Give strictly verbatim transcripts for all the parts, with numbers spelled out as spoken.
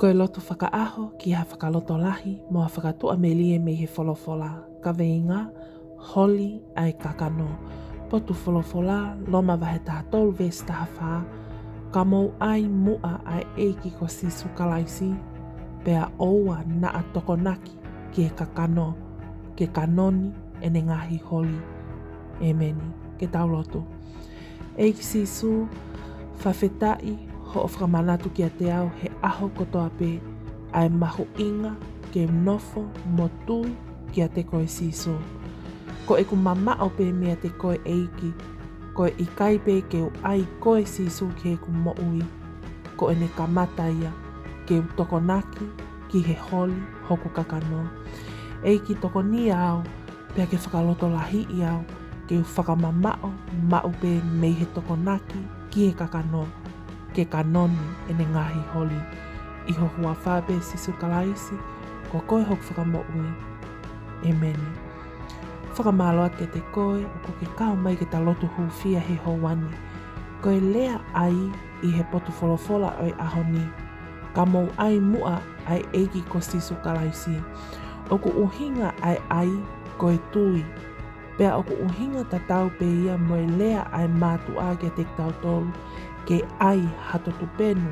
Ko e lotu fakaʻaho ki ha fakalotolahi mo ha fakatuʻamelie mei he folofola. Kaveinga: Holi ʻa e kakano. Potu folofola, Loma vahe taha tolu veesi taha fā: Ka mou ʻai muʻa ʻa e ʻEiki ko Sīsū Kalaisi, pea ʻoua naʻa tokonaki ki he kakano, ke kanoni ʻene ngaahi holi. ʻEmeni. Ke tau lotu. ʻEiki Sīsū, fakafetaʻi hoʻo fakamanatu kiate au he ʻaho kotoa pē ʻa e mahuʻinga ke u nofo mo tui kiate koe Sīsū. Ko ʻeku mamaʻo pē meiate koe ʻEiki, ko e ʻikai pē ke u ʻai koe Sīsū ki heʻeku moʻui, ko ʻene kamata ia ke u tokonaki ki he holi hoku kakano. ʻEiki, tokonia au, pea ke fakalotolahiʻi au ke u fakamamaʻo maʻu pē mei he tokonaki ki he kakano, ke kanoni ʻene ngaahi holi. ʻI ho huafa pē Sīsū Kalaisi, ko koe hoku Fakamoʻui. ʻEmeni. Fakamālō atu kiate koe ʻoku ke kau mai ke ta lotu hūfia he houa ni. Ko e lea ʻai ʻi he potu folofola ʻo e ʻaho ni: Ka mou ʻai muʻa ʻa e ʻEiki ko Sīsū Kalaisi. ʻOku ʻuhinga ʻa e ʻai ko e tui. Pea ʻoku ʻuhinga tatau pē ia mo e lea ʻa e mātuʻa kiate kitautolu, ke ʻai hato tupenu,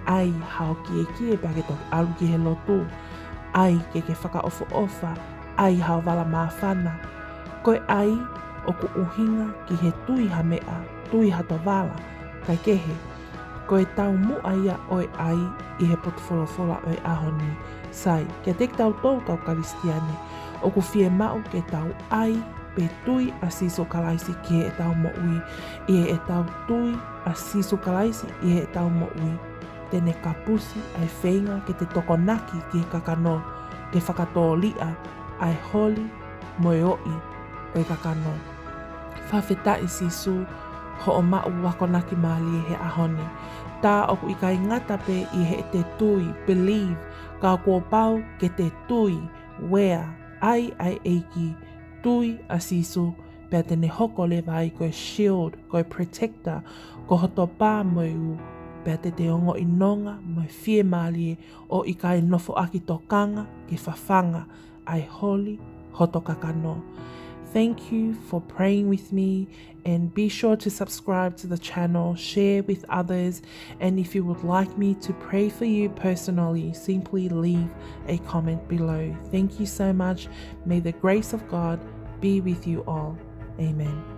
ʻai hao kiekie pea ke toki ʻalu ki he lotu, ʻai ke ke fakaʻofoʻofa, ʻai hao vala māfana. Ko e ʻai ʻoku ʻuhinga ki he tui ha meʻa, tui hato vala, kae kehe, ko e taumuʻa ia ʻo e ʻai ʻi he potu folofola ʻo e ʻaho ni. Sai, kiate kitautolu kau Kalisitiane, ʻoku fiemaʻu ke tau ʻai pē tui ʻa Sīsū Kalaisi ki heʻetau moʻui. ʻI heʻetau tui ʻa Sīsū Kalaisi ʻi heʻetau moʻui, te ne kapusi ʻa e feinga ke te tokonaki ki he kakano, ke fakatōliʻa ʻa e holi mo e oʻi ʻo e kakano. Fakafetaʻi Sīsū hoʻo maʻu akonaki mālie he ʻaho ni. Tā ʻoku ʻikai ngata pē ʻi heʻete tui, believe, ka kuo pau ke te tui, wear, ʻai ʻa e ʻEiki, tui ʻa Sīsū, pea te ne hoko leva ai ko e shield, ko e protector, ko hoto pā mo e ū, pea te te ongoʻi nonga mo e fiemālie ʻo ʻikai nofoʻaki tokanga ke fafanga ʻa e holi hoto kakano. Thank you for praying with me, and be sure to subscribe to the channel, share with others, and if you would like me to pray for you personally, simply leave a comment below. Thank you so much. May the grace of God be with you all. ʻEmeni.